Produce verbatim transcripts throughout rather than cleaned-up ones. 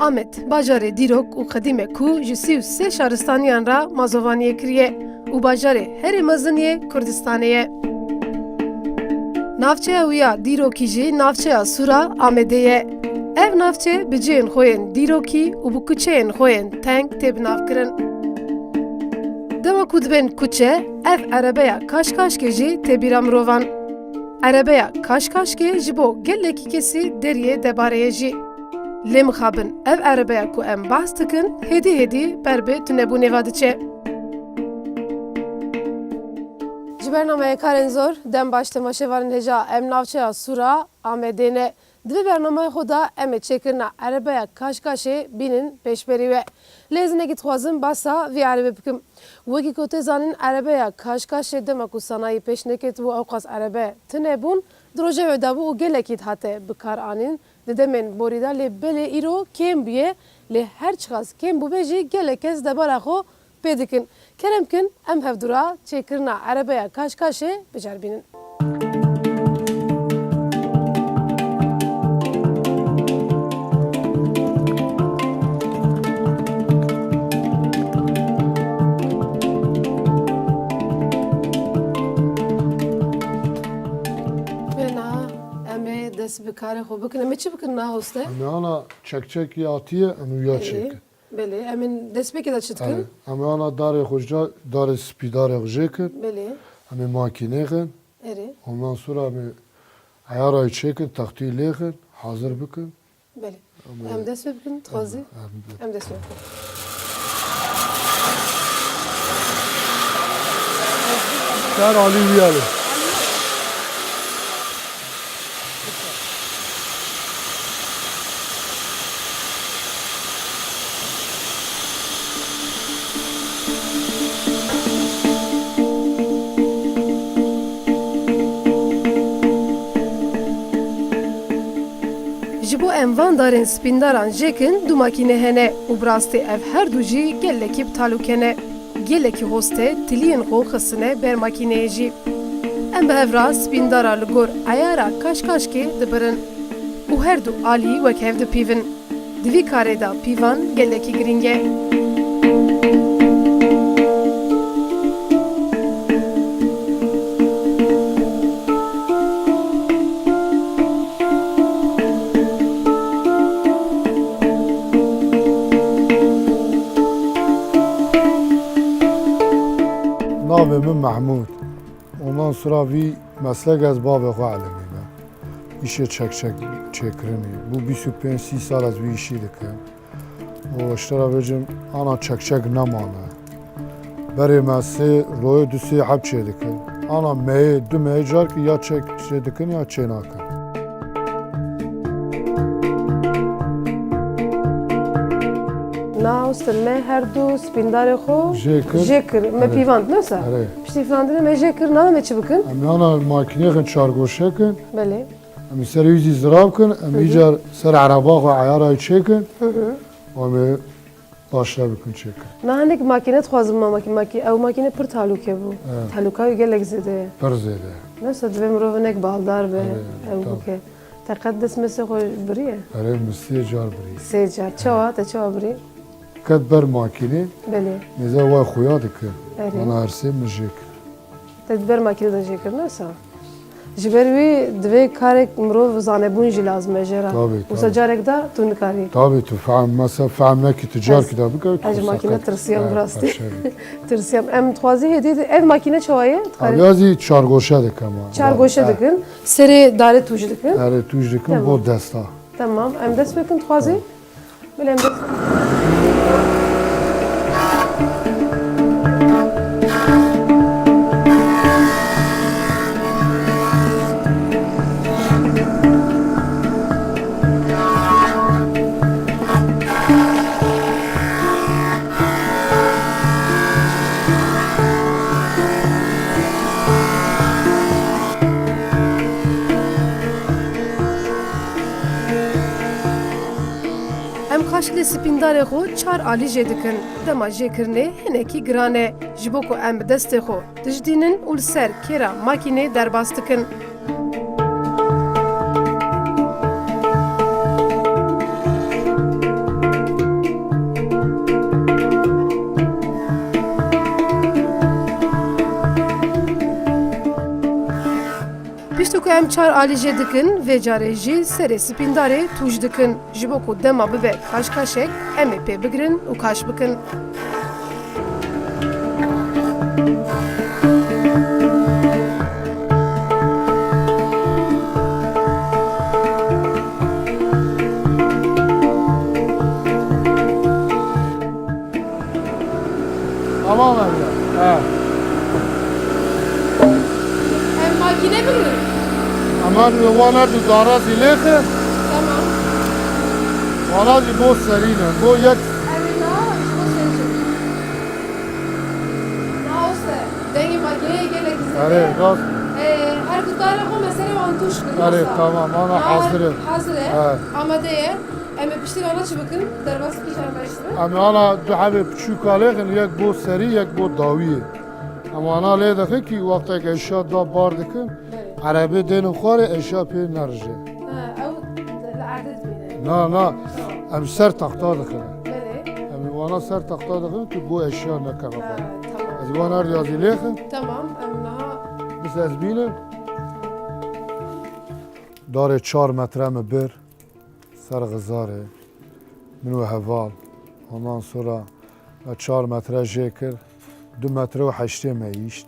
Amed, bajarê dîrok û qedîm e ku ji sî û sê şaristaniyan re mazovaniyê kiriye û bajarê herê mezin yê Kurdistanê ye. Navçeya wî ya dîrokî jî navçeya Sûra Amedê ye. Ev navçe bi cihên xwe yên dîrokî û bi kuçeyên xwe yên teng tê binavkirin. Dema ku dibên kuçe, ev erebeya Kaşkaşkê jî tê bîra mirovan. Erebeya Kaşkaşkê ji bo gelekî kesî deriyê debarê ye jî. Lê mixabin ev erebeya ku em behs dikin, hêdî hêdî ber bi tunebûnê ve diçe. Ji bernameyê Karên Zor, dem baş temaşevanên hêja, em navçeya Sûra Amedê ne. Di vê bernameyê xwe de em ê çêkirina erebeya Kaşkaşê bînin pêşberî we. Lê ez hinekî dixwazim basa vî erebe bikim. Wekî ku tê zanîn, erebeya Kaşkaşê dema ku sanayî pêş neketibû, ewqas erebe tune bûn, di rojevê de bû û gelekî dihate bikaranîn. Di demên borî de lê belê îro kêm bûye, lê her çiqas kêm bûbe jî gelek kes debara xwe pê dikin. Kerem kin, em hevdû re çêkirina erebeya Kaşkaşê biceribînin. Bêna, em ê dest bi karê xwe bikin. Em ê çi bikin na hoste? Em ê ana çekçekî hatiye, em ê wiya Erê. çêkin. Belê, em ên destpêkê de çi dikin? Erê, em ê ana darê xwe ji ca, darê spîdarê xwe jê kin. Belê. Em ê makînê xin. Erê. Ondan sonra em ê eyarayê çêkin, textî lê xin, hazir bikin. Belê. Em ê Em dest pê bikin, dixwazî? Em, em, Em dest pê bikin. Ser alî wî ye. Ji bo em van darên spîndaran jêkin, du makîne hene û bi rastî ev her du jî gelekî bi talûke ne. Gelekî hoste tiliyên xwe xistine ber makîneyê jî. Em bi hev re spîndara li gor eyara kaşkaşkê dibirin û her du alî wek hev dipîvin. Di vî karê de pîvan gelekî girîng e. Navê min Mehmûd. Ondan sonra vî meslek ez bavê xwe elimî me. Îşê çekçek çêkirinî. Bû bîst û pênc sî sal ez vî îşî dikim. Û ji te re bêjim, ana çekçek nemane. Berê me sê royê du sê heb çêdikin. Ana meyê, du meyê carkî ya çek çêdikin ya çênakin. Na hoste me her du spîndarê xwe Jê kir. jê kir. Me Erê. pîvand, ne wisa? Erê. Piştî pîvandinê me jê kir, nana me çi bikin? Em ana makînê xin çargoşe kin. Belê. Em ê serê wî zî zirav kin, em Hı hı. îcar ser ereba xwe eyara wî çêkin. Hı hı. Û em ê başle bikin çêkin. Na hinek makîne dixwazim, ma makî-, makî-, ew makîne pir talûke bû. Evet. Talûka wî gelek zêde ye. Pir zêde ye. Neyse, divê mirov hinek baldar be, Evet, ew tabii. bike. Te qet dest mesê xwe biriye? Erê, min sê car birî. Sê car. Çawa? Te çawa birî? Qet ber makînê. Belê. Nêze wa xuya dikin. Erê. Wana her sê min jê kir. Te di ber makînê de jê kir, ne wisa? Ji ber wî divê karek mirov zanebûn jî lazim e jê re. Tabii, Wisa tabii. carek de tu nikarî. Tabii, tu fehm, mesela fehm nekî tu carkî de bikar, Ez ji tu makîne sakat. tirsiyam Evet, rastî. başarı. Tirsiyam. Em dixwazî hêdî de, ev makîne çawa ye? Dikarî? Aviya zî çargoşe dikim ha. Çargoşe Evet. dikin. Serê darê tûj dikin. Erê tûj dikin, Tamam. bo desta. Tamam, em dest pê bikin dixwazî. Belê, em dest Em xaşilê spîndarê xwe çar alî jê dikin. Dema jêkirinê hinekî giran e. Ji bo ku em bi destê xwe dijdînin û li ser kêra makînê derbas dikin. Em çar alî jê dikin, vê carê jî serê spîndarê tûj dikin. Ji bo ku dema bibe kaşkaşek, em ê pê bigirin û kaş bikin. Tamam abi ya. He. Em makine bigirin. Ama wana tu dara zî lêxe. Tamam. Wana zî bo serî ne. Bo yek. Em ê niha ji bo serî çekin. Niha oste. Dengê makineyê gelek zêde. Erê, rast. Ee, her ku tarê xwe meselê wan tûş kirin. Erê, tamam. Ana hazir e. Hazir e. He. Amade ye. Em ê piştî vana çi bikin? Derbas kîjan beştir? Em ana du hebê piçûka lêxin, yek bo serî, yek bo dawiyê. Em ana lê dixin kî wextek eşya da bar dikin, belê, erebê dênin xwarê eşya pê nerijê. Ha, ew li erdê dibîne. Na, na. Tamam. Em ser texta dixin. Belê. Em wana ser texta dixin kî bo eşya nekeve xwarê. Ha, tamam. Ez wana riyazî lêxin. Tamam, em niha. Bis ez bînim. Darê çar metre mi bir. Ser xizarê min û heval. Ondan sonra me çar metre jê kir. Du metre û heştê me îşt.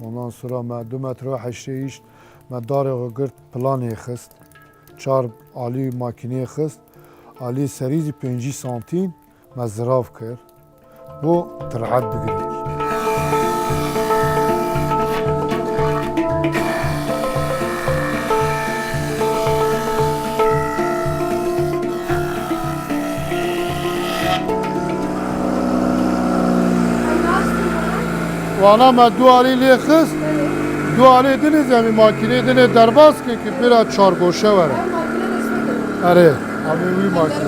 Ondan sonra me du metre û heştê îşt. Me darê xwe girt, planê xist. Çar alî makîneyê xist. Alî serî zî pêncî santîm. Me zirav kir. Bo tu rehet bigirî. Wana me du alî lê xist. Du alî dinê zemî makînê dinê derbas kir ki bira çargoşe were. Erê, amê wî makîne.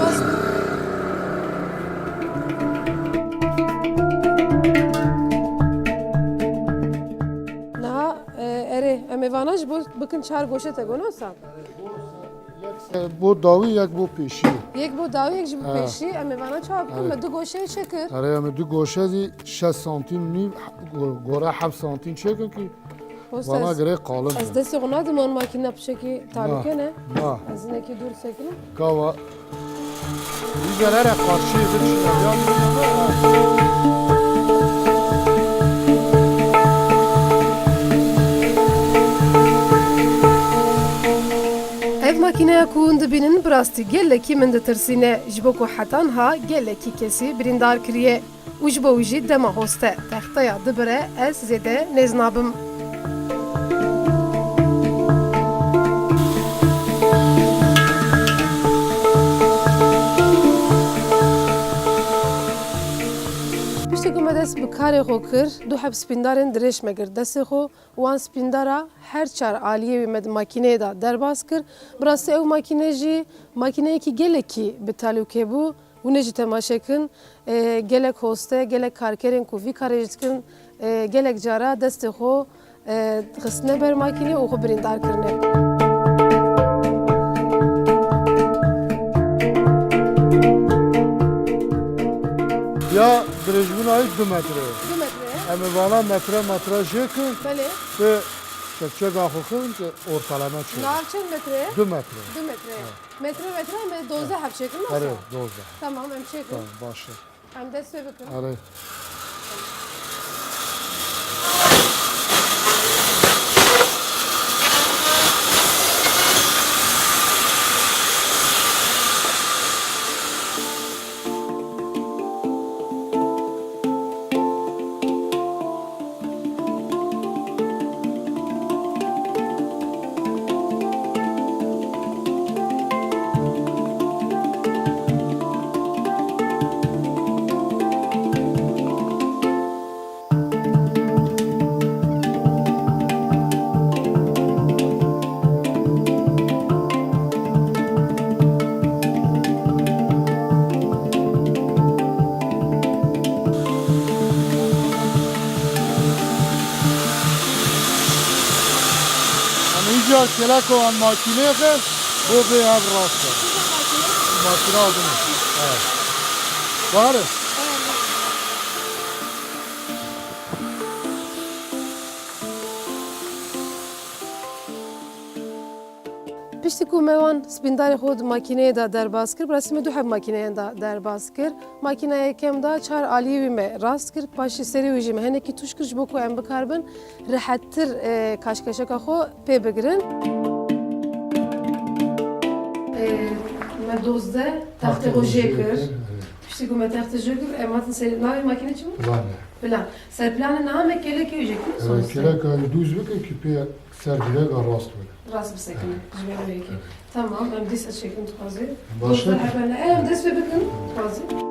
Niha, e, erê, em ê vana ji bo bikin çar goşe te got, wisa? Yek bo dawî, yek bo pêşî. Yek bo dawî, yek ji bo pêşî, em ê vana çawa bikin? Erê. Me du goşe çêkir. Erê, em ê du goşe zî şeş santîm nîv, go-, gore heft santîm çêkin ki Posta vana ez, girê qalin ez be. Destê xwe nadim, wan makîna piçekî talûke ne. Na. Ez hinekî dûr sekinim. Kawa. Wî berere qarşiyê biçine. Ya Ev makîneya ku hûn dibînin, bi rastî gelekî min ditirsîne, ji bo ku heta niha gelekî kesî birîndar kiriye. Û ji bo wî jî dema hoste texteya dibire, ez zêde nêz nabim. Piştî ku me dest bi karê xwe kir, du heb spîndarên dirêj me girt destê xwe. Wan spîndara her çar aliyê wî me di makîneyê de derbas kir. Bi rastî ew makîne jî makîneyekî gelekî bi talûke bû. Hûn ê jî temaşe kin, e, gelek hoste, gelek karkerên ku vî karê jî dikin, e, gelek cara destê xwe, e, xistine ber makînê û xwe birîndar kirine. Ya dirêjbûna wî du metre ye. Du metre ye. Em ê vana metre metre jê kin. Belê. Te çekçeka xwe kirin ki ortaleme çêbe. Nav çend metre ye? Du metre. Du metre ye. Evet. Metre metre em ê dozdeh heb çêkin, nasıl? Erê, dozdeh. Tamam, em çêkin. Tamam, baş e. Em dest pê bikin. Erê. Em îcar keleko em makînê xist, bo bê ev rast e. Makîna din. Evet. Var e? Piştî ku me wan spîndarê xwe di makîneyê de derbas kir, bi rastî me du heb makîneyan de derbas kir. Makîna yekem de çar aliyê wî me rast kir, paşê serê wî jî me hinekî tûj kir ji bo ku em bikaribin rehettir, e, kaşkaşeka xwe pê bigirin. E, me dozdeh textê xwe jê kir. Piştî ku me textê jê kir, em hatin serê, navê makîne çi bû? Plan e. Plan. Ser planê niha me kêlekê wî jê kir. Evet, kêleka wî dûz bike ki pê ser direka rast bike. Rast bisekine. Ji ber wê yekê. Evet. Tamam, em dîsa çêkin dixwazê. Başka? Dozdeh hebe ne? Em dest pê bikin dixwazê.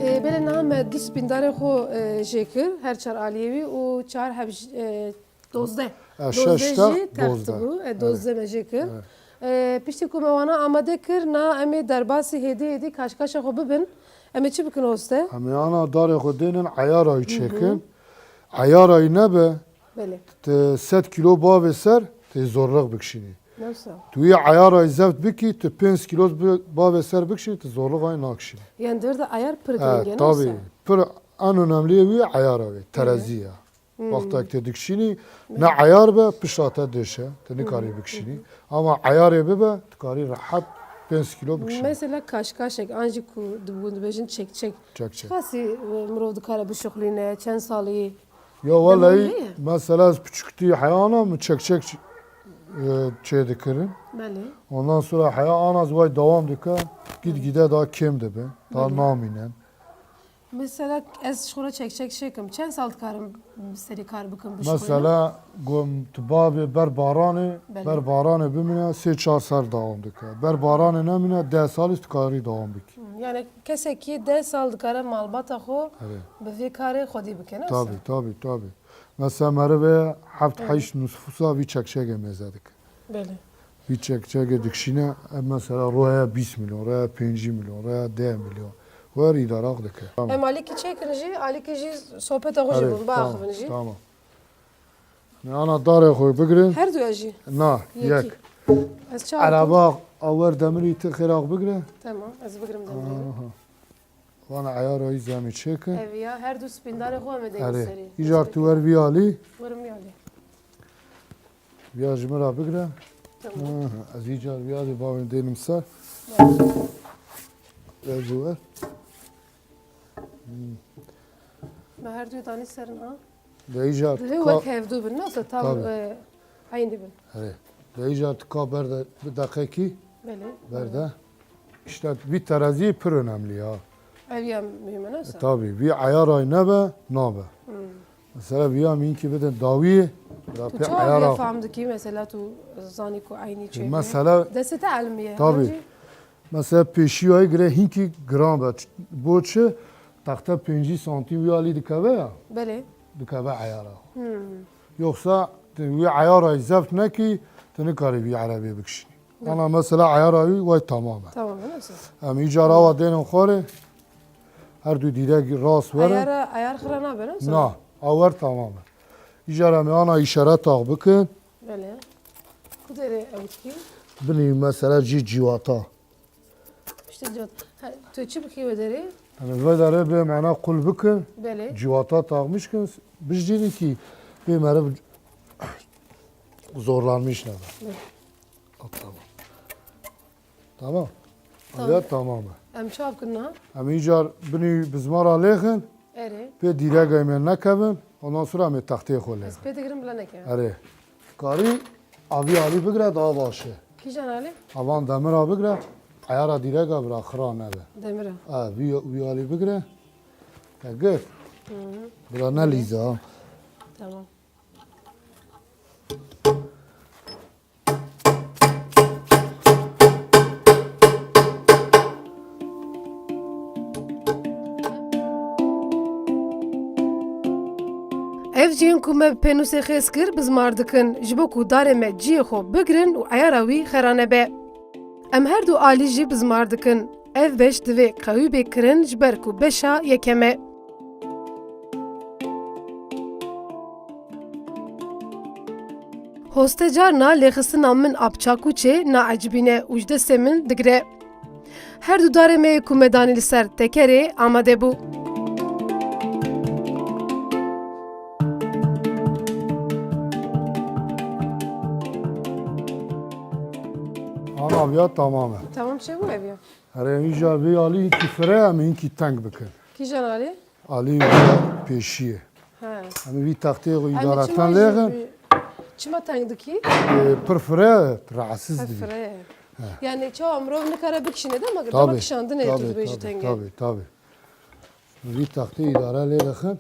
Ê, belê niha me du spîndarê xwe, e, jê kir, her çar aliyê wî û çar heb j-, e, dozdeh. E, dozdeh şeş de jî text dozdeh. Bû. E, dozdeh me jê kir. Evet. E, piştî ku me wana amade kir, na em ê derbasî hêdî hêdî kaşkaşa xwe bibin. Em ê çi bikin hoste? Em ê ana darê xwe dênin, eyara wî çêkin. Eyara wî nebe, belê, tu sed kîlo bavê ser, tu zorlix bikişînî. Nasıl? Tu yê eyara wî zeft bikî, tu pênc kîlo bi-, bavê ser bikişînî, tu zorlix wî nakişînî. Yani derdi ayar pir giring e, tabii. Pir en önemli wî eyara wî, terezî ya. Wextek tê dikişînî, ne eyar be, pişta te dêşe, tu nikarî bikişînî. Ama eyarê bibe, tu karî rehet pênc kîlo bikişînî. Mesela kaşkaşek, an jî ku dibûn dibêjin çekçek. Çekçek. Çiqasî, e, mirov dikare bişuxlîne, çend salî? Ya wellahî, mesela ez piçûktî heyana min çekçek, e, çê dikirin. Belê. Ondan sonra heya ana ez way dewam dike, gitgide daha kêm dibe, daha namînin. Mesela ez ji xwe re çekçek çêkim. Çend sal dikarim serî kar bikim bi şixulî? Mesela gom tu bavê ber baranê, belê, ber baranê bimîne sê çar sal dewam dike. Ber baranê nemîne deh salî tu karî dewam bikî. Hmm, yani kesekî deh sal dikare malbata xwe, evet, bi vê karê xwedî bike, ne wisa? Tabii, tabii, tabii. Mesela merive heft, evet, heşt nusfusa vî çekçegê mêze dike. Belê. Vî çekçegê dikişîne, em mesela roya bîst milyon, roya pêncî milyon, roya deh milyon. Wer îdaraq dike. Tamam. Em alîkî çêkin jî, alîkî jî sohbeta xwe jî, erê, bin, tamam, biaxivin jî. Tamam. Ne ana darê xwe bigirin. Her duya jî? Na, yekî. Yek. Ez çawa? Ereba awer demirî ti xêrax bigire. Tamam, ez bigirim demirî. Aha. Vana eyara wî zemê çêke. Ev ya, her du spîndarê xwe em ê deynin serê. Erê. Îcar tu wer vî alî. Werim vî alî. Viya ji min re bigire. Tamam. Aha, ez îcar viya dê bavên dênim ser. Ver ji wer. Me her du danî ser na. De îcar. Divê wek hevdu bin, nasıl tam, tabii, e, eynî bin. Erê. De îcar tu ka berde bi deqekî. Belê. Berde. İşte bir terazi pir önemli ya. Ev ya mühim e, nasıl? E, tabii. Bir ayar ay nebe, nabe. Hmm. Mesela viya min ki bidin dawiyê, tu çawa vê fam dikî, mesela tu zanî ku eynî çêbû? Mesela, destê te elmî ye, tabii. Mesela pêşî wayî gire hinkî giran be. Bo çi? Texte pêncî santîm wî alî dikeve ya. Belê. Dikeve eyara. Hmm. Yoksa tu wî eyara zeft nekî, tu nikarî vî erebê bikişînî. Belê. Ana mesela eyara wî way tamam e. Tamam e, nasıl? Em îcar awa dênin xwarê, her du dîrek rast were. Eyara, eyar xira nabe, nasıl? Na, awer tamam e. Îcar em ana îşareta bikin. Belê. Ku derê ew dikî? Binî mesela cî cîwata. İşte cot. Ha, tu çi bikî wê derê? Yani vê derê bê mana qul bikin. Belê. Cîwata takmış kin. Bijînin ki bê meriv zorlanmış ne. Belê. Tamam. Tamam. Tamam. Ya tamam. Em çav kin ha? Em îcar binî bizmara lêxin. Erê. Pê dîrega me nekevin, ondan sonra em ê textê xwe lê. Ez pê digirim bila nekevin. Erê. Karî avî alî bigire daha baş e. Kîjan alî? Avan demira bigire, ayara dîrega bira xira nebe. Demira. Ha, vî, vî alî bigire. Te gir. Hı hı. Bira ne lîza. Tamam. Ku me bi pênûsê xêz kir, bizmar dikin, ji bo ku darê me cihê xwe bigirin û eyara wî xera nebe. Em her du alî jî bizmar dikin. Ev beş divê qewî bê kirin, ji ber ku beşa yekem e. Hoste carna lêxistina min a bi çakûçê naecibîne û ji destê min digire. Her du darê me yê ku me danî li ser tekerê amade bû. Ana viya tamam e. Tamam, çêbû ev ya. Erê, înca vê alî hinkî fire em hinkî teng bikin. Kîjan alî? Alî wî pêşiyê. He. Em vî textê xwe îdareten lêxin. Çima teng dikî? Ê, pir fire, rahatsiz dibî. Pir fire. He. Yani çawa mirov nikare bikişîne de, ma dema kişandinê tu dibêjî teng e. Tabii, tabii. Vî textê îdare lê dixin.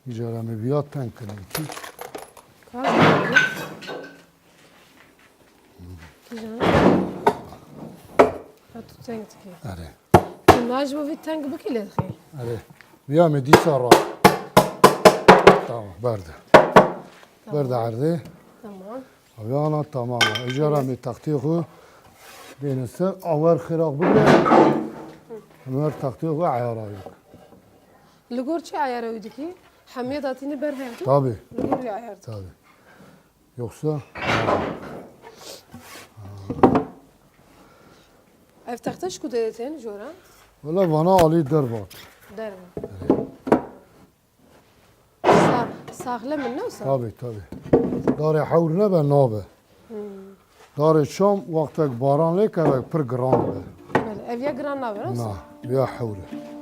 Îcara me viya teng kirin kî. Kar dikî. Kîjan? Ha, tu teng dikî. Erê. Tu na ji bo vî teng bikî lê dixî. Erê. Viya me dîsa ra. Tamam, berde. Tamam. Berde erdê. Tamam. Ev ana tamam e. Îcara me textê xwe bêne ser. Awer xêrax bigre. Emer textê xwe eyara yok. Li gor çi eyara wî dikî? Hemiye datînî ber hev tu? Tabii. Li gor wî eyar dikî. Tabii. Yoksa Ev texte ji ku derê tên jora? Wela vana alî dervat. Dervat. Sa-, saxlem in, ne wisa? Tabii, tabii. Darê hewr nebe, nabe. Hmm. Darê çam wextek baran lê keve pir giran dibe. Belê, ev ya giran nabe, ne wisa? Na, ya hewr e.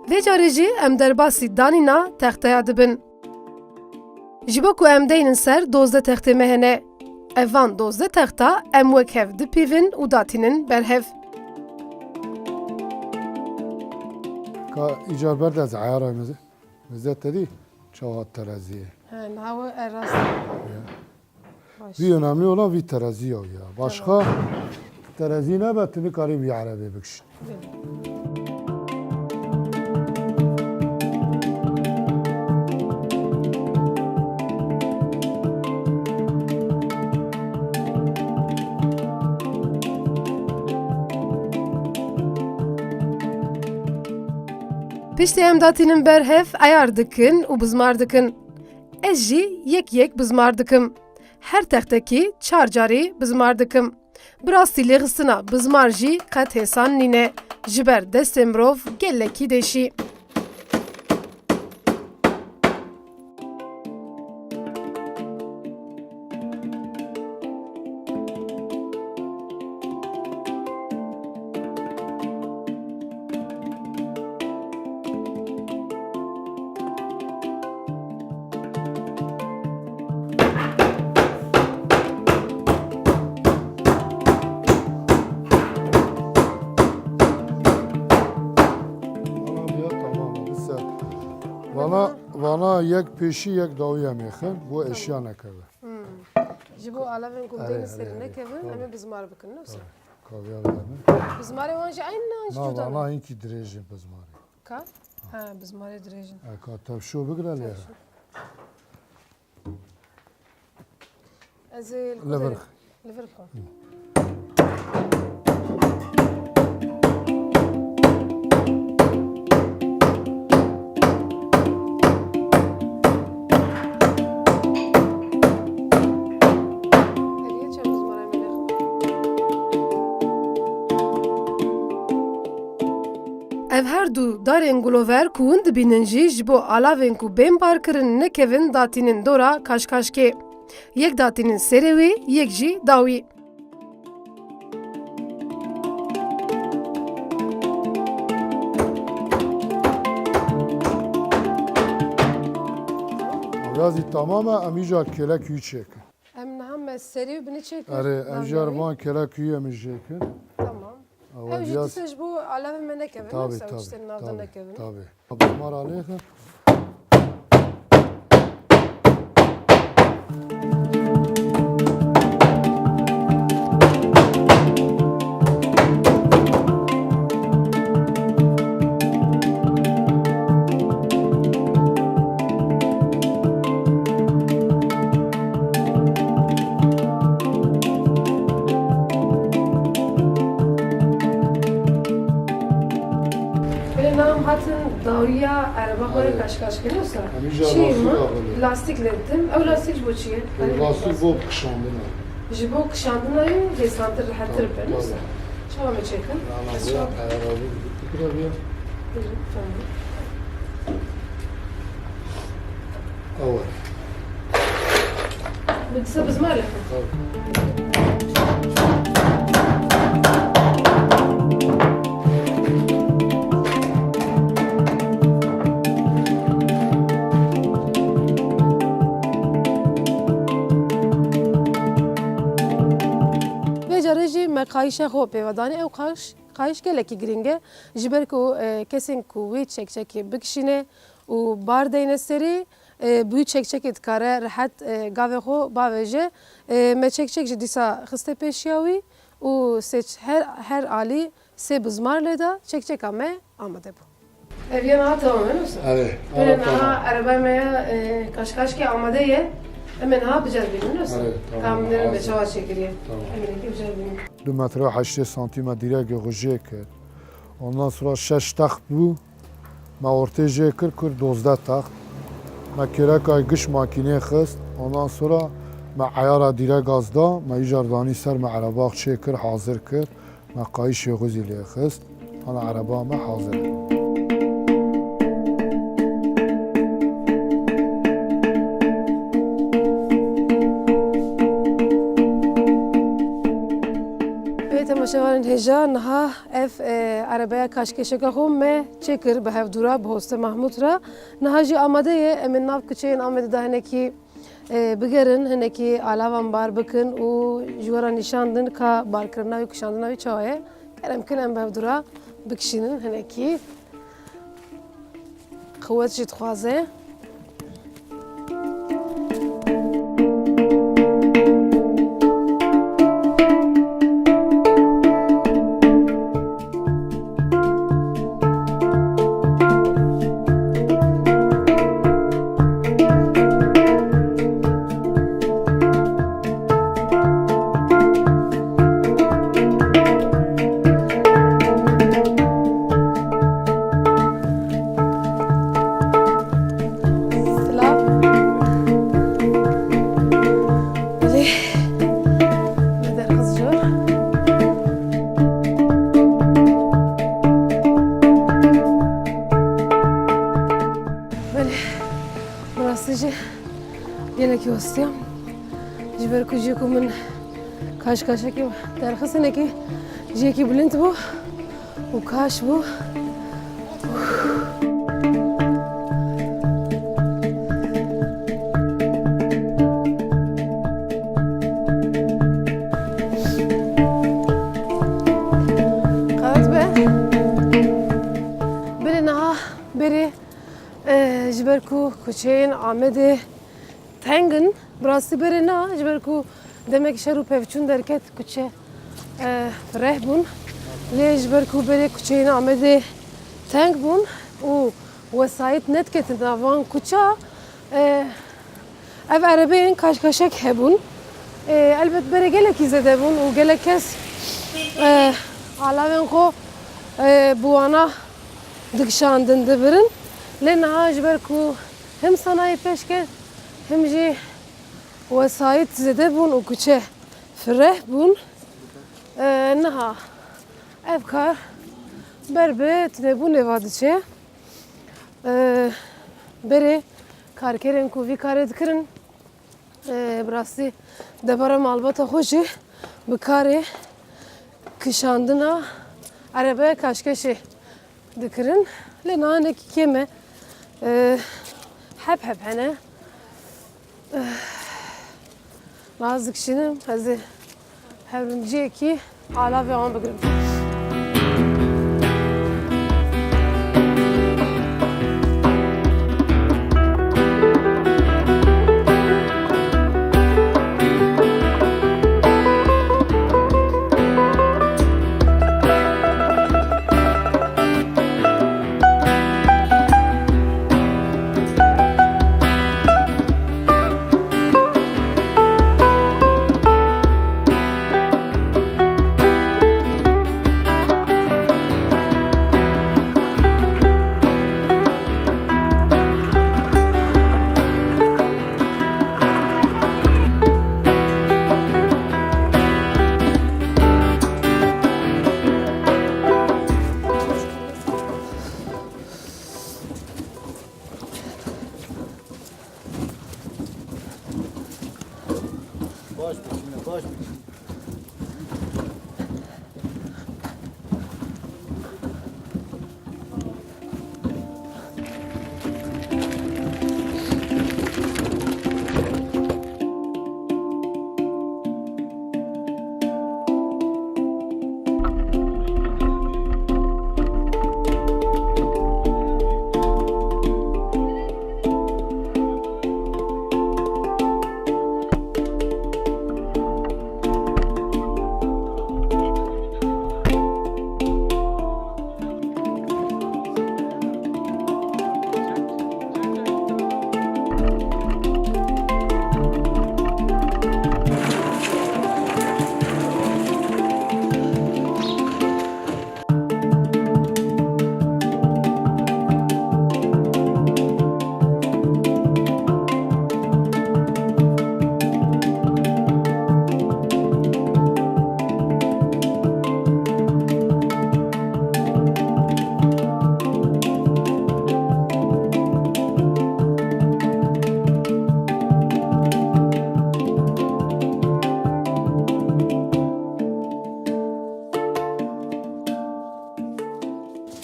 Vê carê jî em derbasî danîna texteya dibin. Ji bo ku em deynin ser, dozdeh textê me hene. Ev van dozdeh texta em wek hev dipîvin û datînin ber hev. Ka îcar berde ez eyara meze-, meze te dî çawa terezî ye. He, niha we erast. Ya. Baş. Vî önemli olan vî terezî ya. Tamam. Başka terezî nebe, tu nikarî vî erebê bikişî. Piştî em datînin ber hev, eyar dikin û bizmar dikin. Ez jî yek yek bizmar dikim. Her textekî çar carî bizmar dikim. Bi rastî lêxistina bizmar jî qet hêsan nîne, ji ber destê mirov gelekî deşî. Vana viya tamam e, bi ser. Vana, vana yek pêşî, yek dawî em êxin, bo eşya nekeve. Hmm. Ji bo alavên ku em Erê, deynin erê, serî erê. Nekevin, Tabii. Em ê bizmar bikin, ne wisa? Tabii. Kaviya bide min. Bizmarê wan jî eyn ne, an jî Na, cuda ne? Vana hinkî dirêj in bizmarê. Ka? Ha, bizmarê dirêj in. E, ka tevşo bigre lê. Tevşo. Ez ê li Li vir. Li vir xwe. Ev her du darên gulover ku hûn dibînin jî ji bo alavên ku bên barkirin nekevin datînin dora kaşkaşkê. Yek datînin serê wê, yek jî dawî. Gazî tamam e, em îcar kêlek wî çêkin. Em niha me serî û binî çêkir. Erê, em Navî jar navî. Van kêlek wî em jêkin. Tamam. Ew jî dîsa ji bo alevên me nekevin, Tabî, wisa tabî, tiştên nav de tabî, nekevin. Tabî. Bizmar alêxe. Belê, nam hatin dawiya ereba xwe Erê. kaşkaş kirin wisa. Em îja Çi lastik ma? axivî. Lastik lê didim. Ew lastik ji bo çi ye? Ew lastik bo kişandina. Ji bo kişandina ye, hêsantir, rehettir Tabii, be, tabii. wisa. Çawa me çêkin? Nana, Ez bu çawa ya, ayarı bir fikir abi ya. Buyurun, tamam. Ew e. Bi disa bizmarê xwe. Tabii. Vê carê jî me qayîşa xwe pê ve danî. Ew qayîş, qayîş gelekî girîng e. Ji ber ku, e, kesên ku wî çekçekê bikişîne û bar deyne serî, e, bi wî çekçekê dikare rehet, e, gavê xwe bavêje. E, me çekçek jî dîsa xiste pêşiya wî û sê ç-, her, her alî sê bizmar lê da, çekçeka me amade bû. Ev yena tamam e, wisa? Erê, Belê, ara niha tamam. ereba me ya, e, kaşkaşkê amade ye. Em ê niha biceribînin, wisa? Erê, tamam, Ka em nêrin me hazır. çawa çêkiriye. Tamam. Em ê nekî biceribînin. Du metre û heştê santîme dîrek jê kir. Ondan sonra şeş text bû. Me ortê jê kir, kir dozdeh text. Me kêrekay giş makînê xist. Ondan sonra me eyara dîrek gaz da. Me îcar danî ser, me ereba çê kir, hazir kir. Me qayîşê xwe zî lê xist. Ana ereba me hazir e. Belê temaşevanên hêja, niha ev, e, erebeya kaşkêşeka xwe me çêkir bi hevdû re, bi Hoste Mahmûd re. Niha jî amade ye, em ê nav kuçeyên Amedê de hinekî, e, bigerin, hinekî alavan bar bikin û ji we re nîşan din ka barkirina wî, kişandina wî çawa ye. Kerem kin em bi hevdû re bikişînin hinekî. Qewet jî dixwaze. Silav. Belê. Me derxiz jor. Belê. Bi rastî jî gelekî westiyam. Ji ber ku cihê ku min kaşkaşekê derxist hinekî cihekî bilind bû û kaş bû. Qewet be. Belê niha berê, e, ji ber ku kuçeyên Amedê teng in. Bi rastî berê na, ji ber ku demek şer û pevçûn derket, kuçe, e, fireh bûn. Lê ji ber ku berê kuçeyên Amedê teng bûn û wesayît nediketin nav van kuça, e, ev erebeyên kaşkaşek hebûn. E, elbet berê gelekî zêde bûn û gelek kes, e, alavên xwe, e, bi wana dikişandin dibirin. Lê niha ji ber ku hem sanayî pêş ket, hem jî wesayît zêde bûn û kuçe fireh bûn. E, niha ev kar ber bi tunebûnê ve diçe. E, berê karkerên ku vî karê dikirin, e, bi rastî debara malbata xwe jî bi karê kişandina erebeya kaşkeşê dikirin. Lê niha hinekî kêm e. E, heb heb hene. E, niha ez dikişînim, ez ê herimciyekî alavê wan bigirim.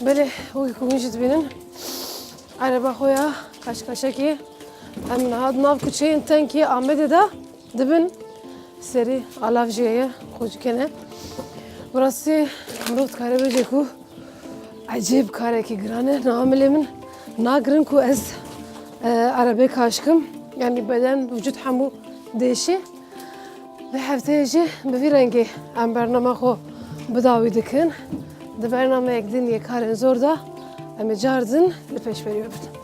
Belê, wekî ku hûn jî dibînin, ereba xwe ya kaşkaşekê em niha di nav kuçeyên tengê Amedê de dibin serî alav jê ye, xwe dikene. Bi rastî mirov dikare bêje ku ecêb karekî giran e. Niha milê min nagirin ku ez, e, erebê kaşkim. Yanî beden, vücut hemû dêşî. Vê hefteyê jî bi vî rengê em bernama xwe bi dawî dikin. Di bernameyek din yê karên zor de em ê car din li pêşberî we bin.